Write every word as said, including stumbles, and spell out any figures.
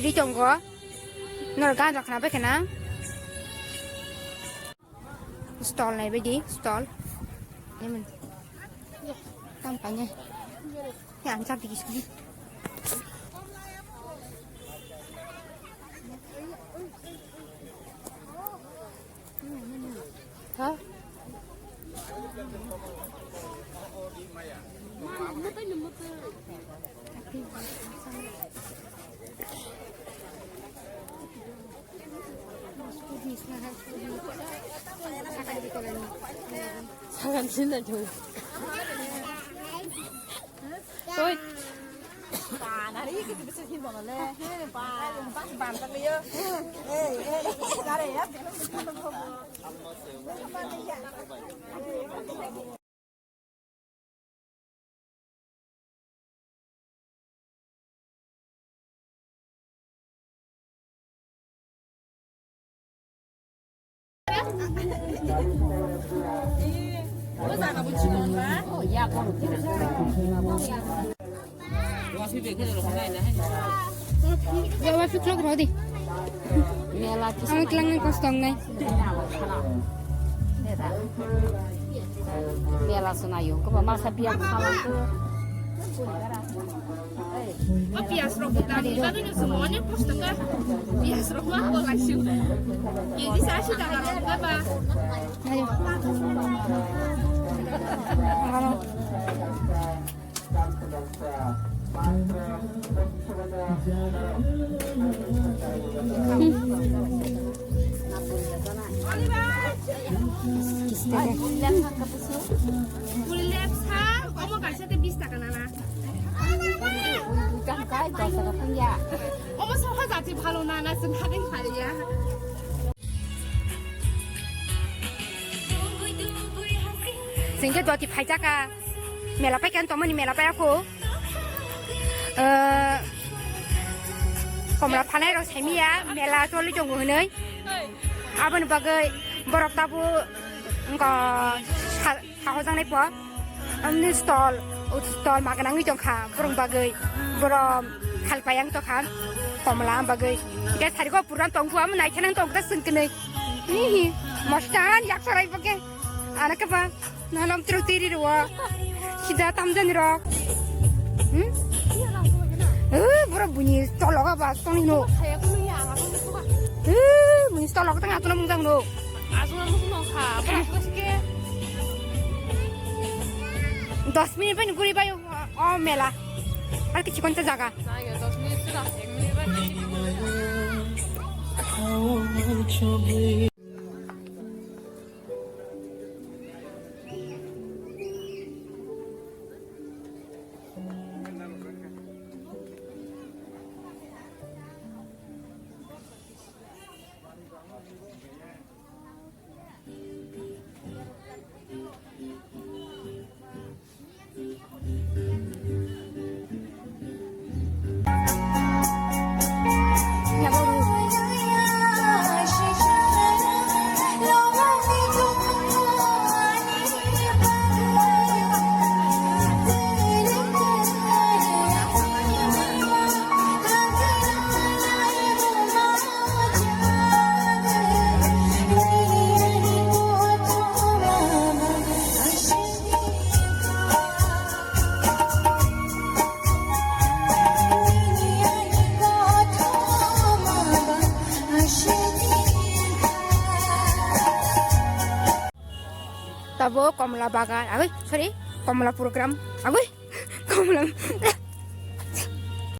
Ri tongo. Nor gan rok khna bai khna. Stall nai bai di, stall. Em. Tam pa ne. Ya, ang chap di sini. Ha? Sagan sini aja. Oi. Ba, nari ke bisa hin ba le. Ba, ba, ba, tak liyo. Eh, eh, kare ya. Yawa fiklok rodi. Mela kisa. Ang klang nang kos tong nai. Mela suna yo, ko masa biya salang ko. O piyas rok bo dani bagwi no chwng onek kosto kha. Piyas rok ma bo laisio. Keji sa asi taka rok ba ba. Ayo. Puri lepsa, omo kaisa te bis taka nana. Omo soha jati bhalo nana, chwng hadeng phaliya. Sengke doti phaijaka. Mela paikha tongmani mela paiyakho. Eh, komla phanai rok saimiya mela choli tongo hinui. Aboni bagwi borok tabuk wngkha sa-, sahojaknai po. Amni stall, o stall maganangwi tongkha borok bagwi. Borok khalpayang tongkha komla bagwi. Hingke sariko puran tongkha amo naikhe nang tongkha sengkhe nui. Hihi, mostan yak sarai bagwi. Ana khe ba. Nanom truk tiri rwa. Sida tamjani rok. Hmm? Eh, boro buni tologa ba toni no. Eh, buni tologa tang atuna mungjang no. Dos minute bai guri bai o mela. Ar kichikon ta jaga. Tabo komla bagan, agoi, sorry, komla program, agoi, komla.